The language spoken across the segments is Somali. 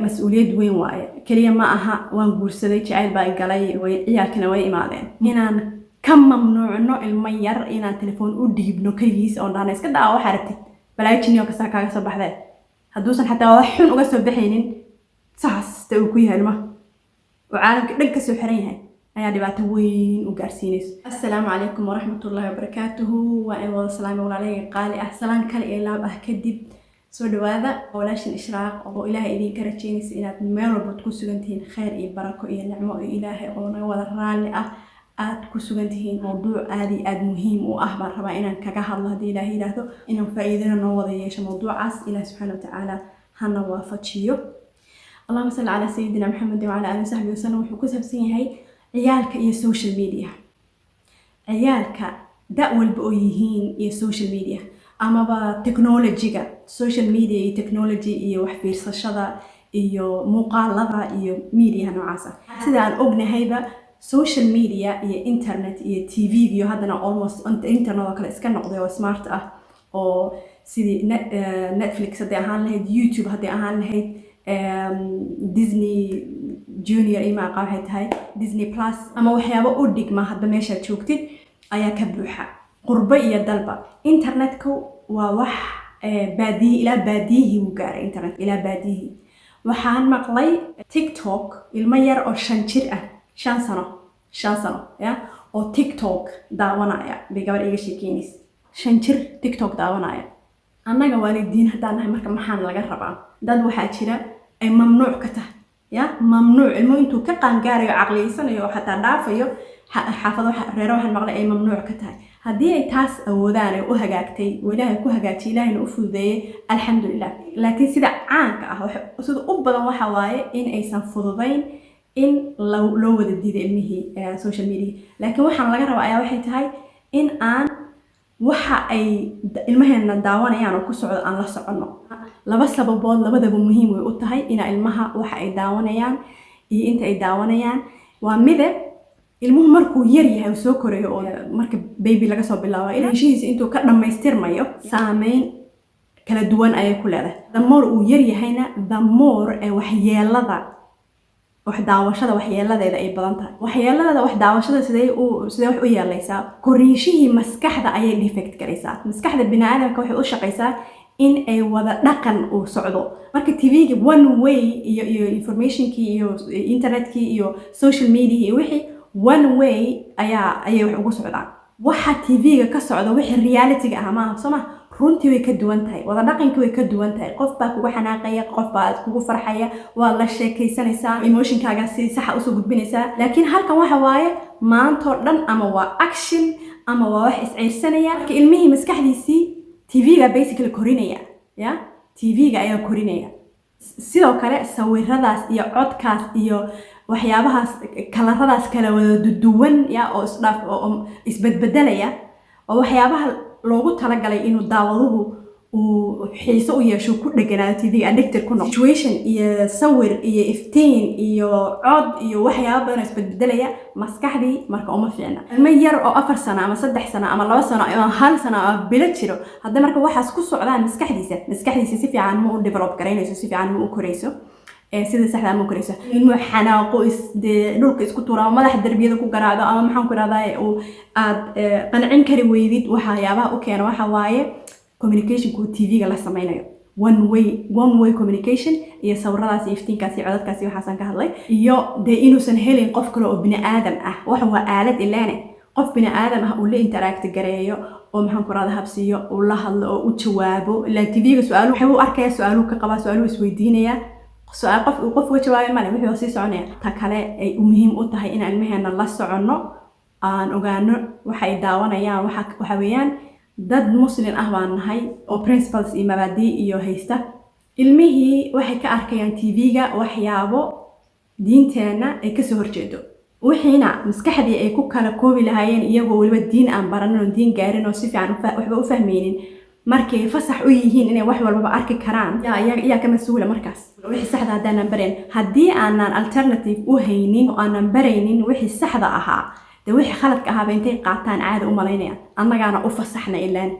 Mas-uuliyad weyn waaye. Keliya ma aha waan guursaday, jacayl baa i galay, ciyaalkana way imaadeen. Inaan ka mamnuucno ilmo yar inaan telefoon u dhiibno keligiis oon dhahno iska daa waxaa rabtid, balaayo jinni oo kastaa kaaga soo baxdee, hadduusan xataa wax xun uga soo baxaynin, saas ta uu ku yahay ilmaha oo caalamka dhan kasoo xiran yahay, ayaa dhibaato weyn u gaarsiinayso. Assalaamu calaykum waraxmatullaahi wabarakaatuhu. Waa in wada salaamay walaalahayga qaali ah. Salaan kale ee laab ah kadib, soo dhawaada. Walaashin Ishraaq oo Ilaahay idinka rajaynaysa inaad meel walbaad ku sugan tihiin khayr iyo barako iyo nicmo iyo Ilaahay oo naga wada raalli ah aad ku sugan tihiin. Mowduuc aad iyo aad muhiim u ah baan rabaa inaan kaga hadlo, haddii Ilaahay yidhaahdo, inaan faa'iidana noo wada yeesho mowduucaas. Ilaah subxaana watacaala hana waafajiyo. Allahuma salli calaa sayidina Maxamed wacala aalihi wasaxbihi wasalam. Wuxuu ku saabsan yahay ciyaalka iyo social media, ciyaalka da' walba oo yihiin iyo social media amaba technology-ga, social media iyo technology iyo wax fiirsashada iyo muuqaalada iyo mediaha noocaas ah. Sida aan ognahayba, social media iyo internet iyo TV iyo haddana almost internet oo kale iska noqday oo smart ah, oo sidii Netflix hadday ahaan lahayd, YouTube hadday ahaan lahayd, Disney Junior ima aqaan waxay tahay, Disney Plus ama waxyaabo u dhigma hadba meeshaad joogtid ayaa ka buuxa, qurbo iyo dalba. Internetku waa wax baadiyi ilaa baadiyihii wuu gaaray internet, ilaa baadiyihii. Waxaan maqlay TikTok ilmo yar oo 5 jir ah, 5 sano, 5 sano ya, oo TikTok daawanaya bay gabar iga sheekeynaysa. 5 jir TikTok daawanaya. Annaga waalidiin haddaan nahay marka, maxaan laga rabaa? Dad waxaa jira ay mamnuuc ka tahay ya, mamnuuc ilmo intuu ka qaangaarayo, caqliyeysanayo oo xataa dhaafayo xaafado, reero waxaan maqlay ay mamnuuc ka tahay. Haddii ay taas awoodaan ay u hagaagtay oo Ilaahay ku hagaajiyay, Ilaahayna u fududeeyey, alxamdulilah. Laakiin sida caanka ah, sida u badan waxa waaye in aysan fududayn in loo wada diiday ilmihii social media. Laakiin waxaan laga rabaa ayaa waxay tahay in aan waxa ay ilmaheena daawanayaan oo ku socdo aan la soconno. Laba sababood labadaba muhiim way u tahay inaa ilmaha waxa ay daawanayaan iyo inta ay daawanayaan. Waa mide, ilmuhu markuu yar yahay uu soo korayo, oo marka baby laga soo bilaabo ilaa heshihiisa intuu ka dhammaystirmayo, saameyn kala duwan ayay ku leedahay. The more uu yar yahayna, the more ee waxyeelada wax daawashada waxyeeladeeda ay badan tahay. Waxyeelada wax daawashada sidee wax u yeelaysaa? Koriinshihii maskaxda ayay defect garaysaa. Maskaxda biniaadamka waxay u shaqaysaa in ay wada dhaqan uu socdo. Marka TV-ga one way iyo informationkii iyo internetkii iyo social media iyo wixii one way ayay wax ugu socdaan. Waxa TV-ga ka socda wixii reality-ga ah maaha, soo ma? Runtii way ka duwan tahay, wada dhaqankii way ka duwan tahay. Qof baa kugu xanaaqaya, qof baa kugu farxaya, waa la sheekaysanaysaa, emotionkaaga si saxa usoo gudbinaysaa. Laakiin halkan waxa waaye maantoo dhan ama waa action ama waa wax isciirsanaya. Marka ilmihii maskaxdiisii TV-ga basically korinaya ya, TV-ga ayaa korinaya. Sidoo kale sawiradaas iyo codkaas iyo waxyaabahaas, kalaradaas kala wada duwan ya, oo isdhaaf oo isbedbedelaya, oo waxyaabaha loogu talagalay inuu daawaduhu uu xiiso u yeesho, ku dheganaado TV-ga, addicted ku noqo. Situation iyo sawir iyo iftiin iyo cod iyo waxyaaba badan oo isbedbedelaya maskaxdii marka uma fiicna. Ilmo yar oo 4 sano ama 3 sano ama 2 sano ama 1 sano ama bilo jiro, hadday marka waxaas ku socdaan maskaxdiisa si fiican ma u develop garaynayso, si fiican ma u korayso, sida saxda ma u korayso. Ilmuhu xanaaqo, dee dhulka isku tuuro ama madaxa darbiyada ku garaacdo ama maxaan ku rahdaa uu aad qancin kari weydid, waxyaabaha u keena waxa waaye communicationku TV-ga la sameynayo, one way communication iyo sawiradaas iyo iftiinkaas iyo codadkaas iyo waxaasaan ka hadlay, iyo dee inuusan helin qof kale oo bini aadam ah. Waxa waa aalad ilaane, qof bini aadam ah uu la interact gareeyo oo maxaan ku rahda habsiiyo, uu la hadlo oo u jawaabo. Ilaa TV-ga su-aalu waxbuu u arkaya, su-aaluu ka qabaa, su-aaluu isweydiinaya, su-aal qof uu qof uga jawaabay male, wuxuu sii soconaya. Ta kale ay muhiim u tahay inaan ilmaheena la soconno, aan ogaano waxa ay daawanayaan, waxa weeyaan dad Muslim ah baan nahay oo principles iyo mabaadii iyo haysta. Ilmihii waxay ka arkayaan TV-ga waxyaabo diinteenna ay kasoo horjeedo, wixiina maskaxdii ay ku kala koobi lahaayeen, iyagoo weliba diin aan baranin oo diin gaarin oo si fiican waxba u fahmaynin, markay fasax u yihiin inay wax walbaba arki karaan. Yaa ka mas-uula markaas wixii saxda haddaanan barayn? Haddii aanan alternative u haynin oo aanan baraynin wixii saxda ahaa, dee wixii khaladka ahaaba intay qaataan caada u malaynayaan, annagaana u fasaxna ilaan.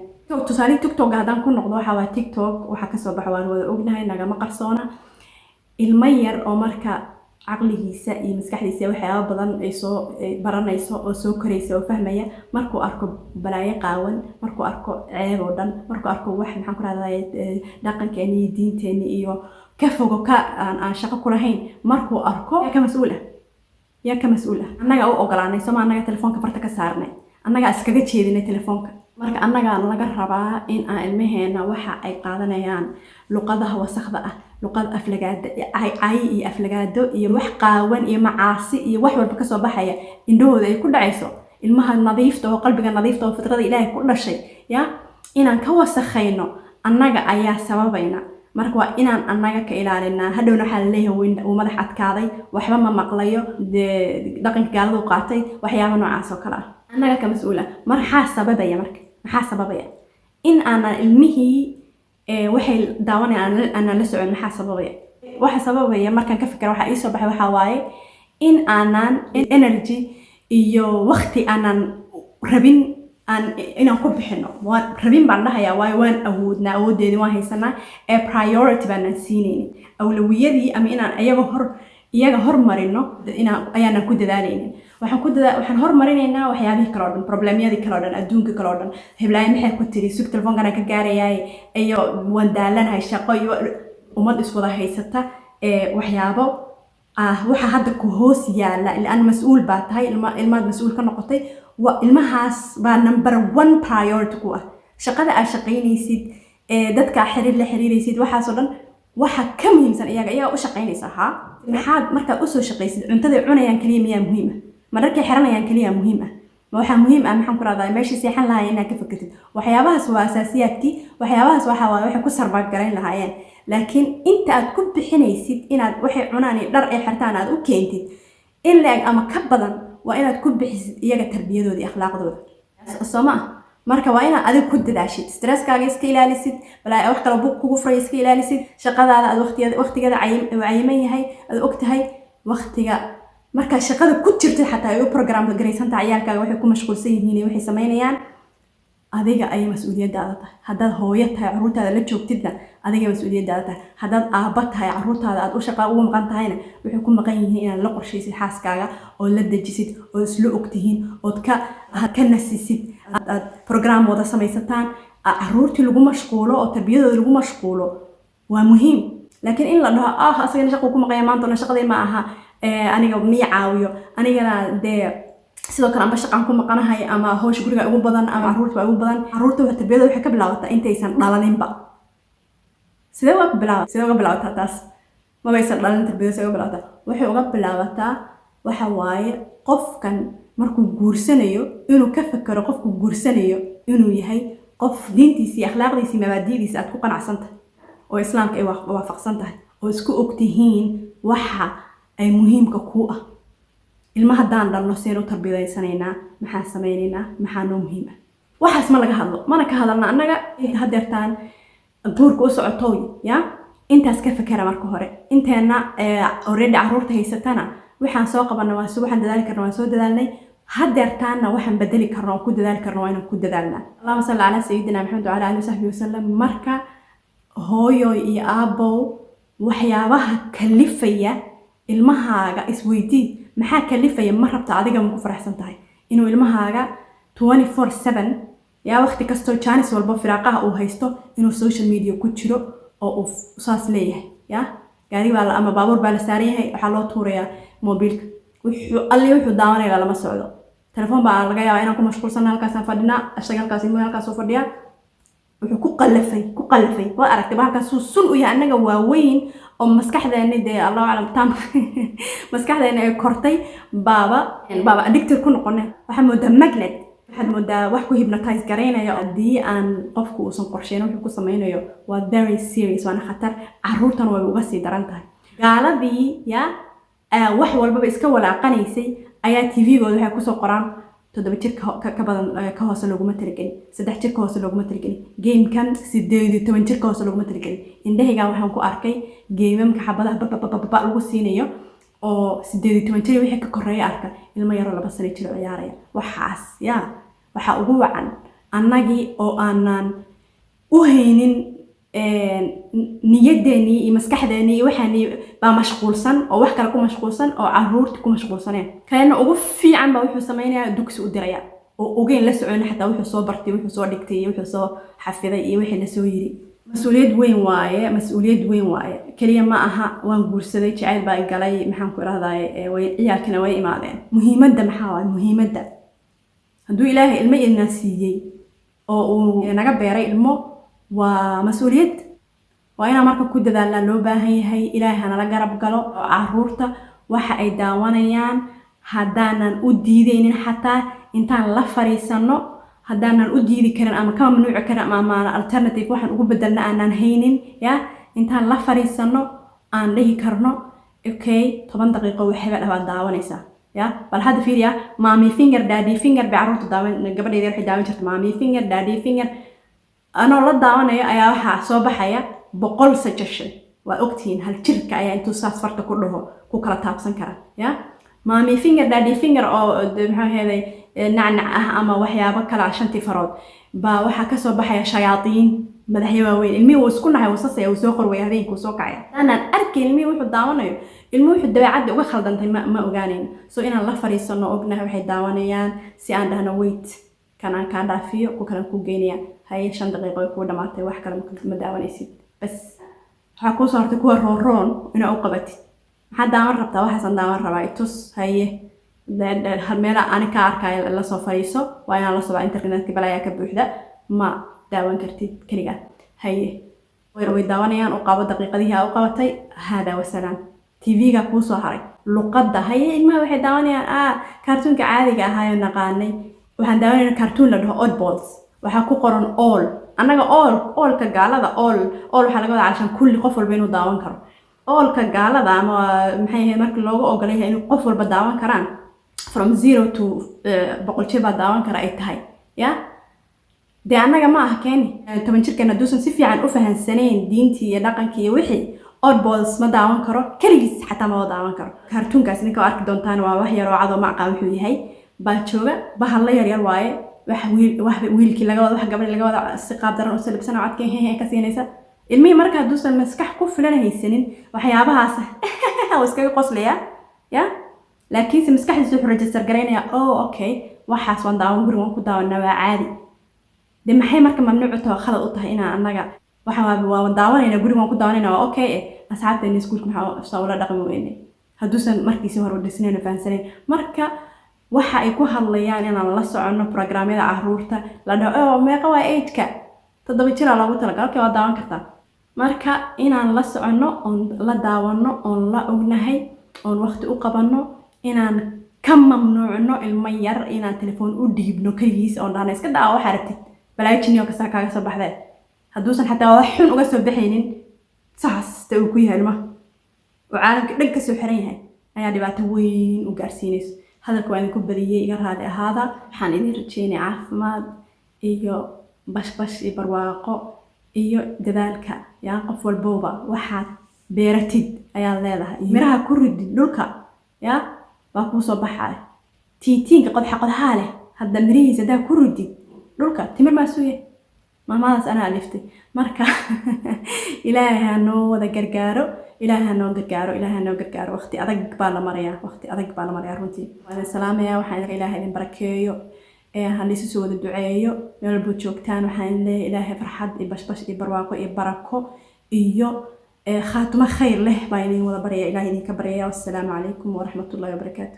Tusaale, TikTok haddaan ku noqdo, waxa waa TikTok waxa kasoo baxa waan wada ognahay, nagama qarsoona. Ilmo yar oo marka caqligiisa iyo maskaxdiisa waxyaaba badan ay soo baranayso oo soo koraysa oo fahmaya, markuu arko balaayo qaawan, markuu arko ceeb oo dhan, markuu arko wax, maxaan ku rahday, dhaqankeeni iyo diinteeni iyo ka fogo, ka aan shaqo ku lahayn markuu arko, yaa ka mas-uul ah? Yaa ka mas-uul ah? Annaga u ogolaanay sooma? Annaga telefoonka farta ka saarnay, annagaa iskaga jeedinay telefoonka. Marka annagaa laga rabaa in aan ilmaheena waxa ay qaadanayaan, luqadaha wasakda ah, luqad aflagaada, cay iyo aflagaado iyo wax qaawan iyo macaasi iyo wax walba kasoo baxaya, indhahooda ay ku dhacayso, ilmaha nadiifta oo qalbiga nadiifta oo fitrada Ilaahay ku dhashay ya inaan ka wasakhayno annaga ayaa sababayna. Marka waa inaan annaga ka ilaalinaa. Hadhowna waxaa laleeyahay wuu madax adkaaday, waxba ma maqlayo, dee dhaqanka gaaladu qaatay, waxyaaba noocaas oo kale ah. Annaga ka mas-uula. Maxaa sababaya marka? Maxaa sababaya in aanan ilmihii waxay daawanayaan aanan la socon? Maxaa sababaya? Waxa sababaya markaan ka fikira, waxaa iisoo baxay, waxaa waaye in aanan energy iyo waqti aanan rabin aan inaan ku bixino. Waan rabin baan dhahayaa, waayo waan awoodnaa, awooddeedii waan haysanaa, ee priority baanaan siinaynin, awlawiyadii ama inaan iyaga hormarino inaan ayaanan ku dadaalaynin. Waxaan hormarinaynaa waxyaabihii kale oo dhan, problemyadii kale oo dhan, adduunka kale oo dhan. Heblaayo maxay ku tiri? Sug, telefoonkanaan ka gaarayaay, iyo waan daalanahay, shaqo iyo ummad iswada haysata ee waxyaabo ah. Waxa hadda ku hoos yaala ilaan mas-uul baa tahay, ilmaad mas-uul ka noqotay, wa ilmahaas baa number one priority ku ah. Shaqada aad shaqaynaysid, ee dadka aad xiriir la xiriiraysid, waxaasoo dhan waxa ka muhiimsan iyaga. Iyaga u shaqaynaysa haa. Maxaad markaad usoo shaqaysid? Cuntaday cunayaan kaliya miyaa muhiim ah? Ma dharkay xiranayaan kaliya muhiim ah? Ma waxaa muhiim ah, maxaan ku rahdaa, meeshii seexan lahaayeen inaad ka fikirtid? Waxyaabahaas waa asaasiyaadkii. Waxyaabahaas waxa waaye waxay ku survive garayn lahaayeen. Laakiin inta aad ku bixinaysid inaad waxay cunaan iyo dhar ay xirtaan aad u keentid, in la-eg ama ka badan waa inaad ku bixisid iyaga tarbiyadooda iyo akhlaaqdooda, soo ma ah? Marka waa inaad adiga ku dadaashid, stresskaaga iska ilaalisid, balaa wax kale buuq kugu furay iska ilaalisid, shaqadaada aad waqtigeeda cayiman yahay, aad og tahay waqtiga markaa shaqada ku jirtid, xataa ay u program garaysan tahay ciyaalkaaga waxay ku mashquulsan yihiin iyo waxay samaynayaan. Adiga ayay mas-uuliyaddaada tahay. Haddaad hooyo tahay, carruurtaada la joogtidna, adigay mas-uuliyaddaada tahay. Haddaad aabba tahay, carruurtaada aad u shaqa ugu maqan tahayna, waxay ku maqan yihiin inaad la qorshaysid xaaskaaga oo la dejisid oo isla ogtihiin ood ka nasisid, aad program wada samaysataan, carruurtii lagu mashquulo oo tarbiyadooda lagu mashquulo waa muhiim. Laakiin in la dhaho, "Ah, asagana shaquu ku maqaya maanta, shaqadii ma aha, aniga mii caawiyo, anigana dee sidoo kale amba shaqaan ku maqanahay, ama hawsha guriga ugu badan, ama carruurta baa ugu badan." Carruurta tarbiyada waxay ka bilaabataa intaysan dhalaninba. Sidee uga bilaabataa taas? Mabaysan dhalin tarbiyada, sidee uga bilaabataa? Waxay uga bilaabataa waxa waaye qofkan markuu guursanayo inuu ka fakero qofku guursanayo inuu yahay qof diintiisa iyo akhlaaqdiisa iyo mabaadi'diisa aad ku qanacsan tahay oo Islaamka ay waafaqsan tahay oo isku ogtihiin waxa ay muhiimka kuu ah. Ilma haddaan dhalno, seen u tarbiyaysanaynaa? Maxaan samaynaynaa? Maxaa noo muhiim ah? Waxaas ma laga hadlo, mana ka hadalna annaga. Inta haddeertaan guurka u socotoy ya intaas ka fakera marka hore. Inteena already carruurta haysatana, waxaan soo qabana waan soo, waxaan dadaali karna waan soo dadaalnay. Haddeertaanna waxaan bedeli karno oo ku dadaali karno waa inaan ku dadaalnaa. Allahuma salli calaa sayidina Maxamed wacala alihi wasaxbihi wasalam. Marka hooyoy iyo aabow, waxyaabaha kalifaya ilmahaaga isweydii. Maxaa kalifaya? Ma rabta adiga? Ma ku faraxsan tahay inuu ilmahaaga 24/7 yaa waqti kastoo jaanis walbo firaaqaha uu haysto inuu social media ku jiro oo uu saas leeyahay? Ya gaari baa ama baabuur baa la saaran yahay, waxaa loo tuurayaa mobiilka, wuxuu alli wuxuu daawanaya lama socdo. Telefoon baa laga yaabaa inaan ku mashquulsanna, halkaasaan fadhinaa, isaga halkaas, ilmuhu halkaasoo fadhiyaa, wuxuu ku qallafay waa aragtay ba halkaasuu sun u yahay. Annaga waaweyn oo maskaxdeeni dee, Allahu aclam, tam maskaxdeeni ay kortay, baaba addicted ku noqonay. Waxaad moodaa magnet, waxaad moodaa wax ku hypnotize garaynayo. Haddii aan qofku uusan qorsheyn wuxuu ku sameynayo, waa very serious, waana khatar. Carruurtana way uga sii daran tahay. Gaaladii ya wax walbaba iska walaaqanaysay ayaa TV-gooda waxay kusoo qoraan 7 jir ka badan ka hoose looguma talagelin, 3 jir ka hoose looguma talagelin gamekan, 18 jir ka hoose looguma talagelin. Indhahaygan waxaan ku arkay gamemka xabadaha bababababa lagu siinayo oo 18 jir wixii ka koreeya arka, ilmo yaroo 2 sano jiro ciyaaraya. Waxaas ya waxaa ugu wacan annagii oo aanan u haynin. Niyadeennii iyo maskaxdeennii iyo waxaanii baa mashquulsan oo wax kale ku mashquulsan oo caruurti ku mashquulsaneen. Kalena ugu fiican baa wuxuu samaynayaa dugsi u diraya oo ogeyn, la socon xataa wuxuu soo bartay, wuxuu soo dhigtay iyo wuxuu soo xafiday iyo wixii lasoo yiri. Mas-uuliyad weyn waaye, mas-uuliyad weyn waaye. Keliya ma aha waan guursaday, jacayl baa i galay, maxaan ku irahdaye, way ciyaalkana way imaadeen. Muhiimadda maxaa waaye? Muhiimadda, hadduu Ilaahay ilmo idina siiyey oo uu naga beeray ilmo, waa mas-uuliyad. Waa inaan marka ku dadaalnaa loo baahan yahay. Ilaahay hanala garab galo oo caruurta waxa ay daawanayaan haddaanan u diideynin, xataa intaan la fariisano, haddaanan u diidi karin ama ka mamnuuci karin ama alternative waxaan ugu bedelna aanan haynin, ya intaan la fariisano aan dhihi karno, "Okay, 10 daqiiqo waxba dhawaad daawanaysaa." Ya bal hadda fiiriya, Mommy Finger, Daddy Finger bay carruurta daawan. Gabadhayda waxay daawan jirta Mommy Finger, Daddy Finger. Anoo la daawanayo ayaa waxaa soo baxaya 100 suggestion. Waa ogtihiin, hal jirka ayaa intuu saas farta ku dhaho ku kala taabsan kara. Ya Mommy Finger, Daddy Finger oo maxaa ahaday, nacnac ah ama waxyaabo kale ah, shantii farood baa waxaa kasoo baxaya shayaaiin madaxyo waaweyn. Ilmihii wuu isku naxay, wuu sasaya, wuu soo qorwaya, habeenkii wuu soo kacaya. Haddaanan arkayn ilmihii wuxuu daawanayo, ilmuhu wuxuu dabeecadda uga khaldantay ma ogaanayn. So inaan la fariisano, ognahay waxay daawanayaan, si aan dhahno, "Wait, kan aan kaa dhaafiyo, ku kalan kuu geynaya. Haye, 5 daqiiqo way kuu dhamaatay, wax kale ma daawanaysid." Bas, waxaa kuu soo hartay kuwa rooroon inaa u qabatid. "Maxaad daawan rabtaa?" "Waxaasaan daawan rabaa, itus." "Haye, meela ani ka arkaayo lasoo fadhiiso." Waa inaan la socdaa, internetka balaayaa ka buuxda, ma daawan kartid keligaa. Haye, way daawanayaan, u qabo daqiiqadihii aa u qabatay, haadaa wasalaam. TV-ga kuu soo haray luqadda. Haye, ilmaha waxay daawanayaan kaartuunka caadiga ahaayo naqaanay. Waxaan daawanayna kaartuun la dhaho Oddballs. Waxaa ku qoran all. Annaga all, allka gaalada, all, all waxaa laga wadaa calashaan kulli, qof walba inuu daawan karo. Allka gaalada ama maxay ahayd, markii looga ogolay yahay inuu qof walba daawan karaan, from 0 to 100 jir baa daawan kara ay tahay. Ya dee annaga ma aha keeni 10 jirkan hadduusan si fiican u fahansanayn diintii iyo dhaqankii iyo wixii, Oddballs ma daawan karo keligiis, xataa ma daawan karo kaartuunkaas. Ninka arki doontaan waa wax yaroo cadoo, ma aqaan wuxuu yahay, baa jooga bahalla yaryar waaye. Wax wiil, wax wiilkii laga wado, wax gabadhi laga wada, si qaab daran u salibsan oo codkii hehe ka siinaysa ilmihii. Marka hadduusan maskax ku filan haysanin, waxyaabahaas wuu iskaga qoslayaa. Ya laakiinse maskaxdiisa wuxuu register garaynayaa, "Oh okay, waxaas waan daawan, guriga waan ku daawanaa, waa caadi." De maxay marka mamnuuc u tahay, khalad u tahay inaan annaga waxa waan daawanayna, guriga waan ku daawanayna, waa okay? Asxaabteena iskuulka maxaa saa ula dhaqmi weyne hadduusan markiisi hore u dhisnayn oo fahansanayn? Marka waxa ay ku hadlayaan inaan la soconno programyada caruurta, la dhaho, "Oh, meeqa waa age-ka?" 7 jiraa loogu talagal." "Okay, waa daawan kartaa." Marka inaan la soconno oon la daawano oon la ognahay oon waqti u qabanno, inaan ka mamnuucno ilmo yar inaan telefoon u dhiibno keligiis oon dhahno, "Iska daawa waxaa rabtid, balaayo jinni oo kastaa kaaga soo baxdee." Hadduusan xataa wax xun uga soo baxaynin, saas ta uu ku yahay ilmaha oo caalamka dhan kasoo xiran yahay ayaa dhibaato weyn u gaarsiinayso. Hadalka waa idinku badiyey, iga raali ahaada. Waxaan idin rajeynaya caafimaad iyo bashbash iyo barwaaqo iyo dadaalka. Yaa qof walbowba waxaad beeratid ayaad leedahay. Miraha ku ridid dhulka yaa baa kuu soo baxaya. Tiitiinka qodxa qodxaa leh hadda mirihiisa haddaa ku ridid dhulka, timir maa suuya. Maamadaas anaa aliftay. Marka Ilaahay ha noo wada gargaaro, Ilaahay ha noo gargaaro, Ilaahay ha noo gargaaro. Waqti adag baa la marayaa, waqti adag baa la marayaa runtii. Waan idin salaamayaa. Waxaan Ilaahay idin barakeeyo, ha laysu soo wada duceeyo meel walbo joogtaan. Waxaan idin leeyahay Ilaahay farxad iyo bashbash iyo barwaaqo iyo barako iyo khaatumo khayr leh baan idin wada baryaya, Ilahay idinka baryaya. Wassalaamu calaykum waraxmatullahi wabarakaatu.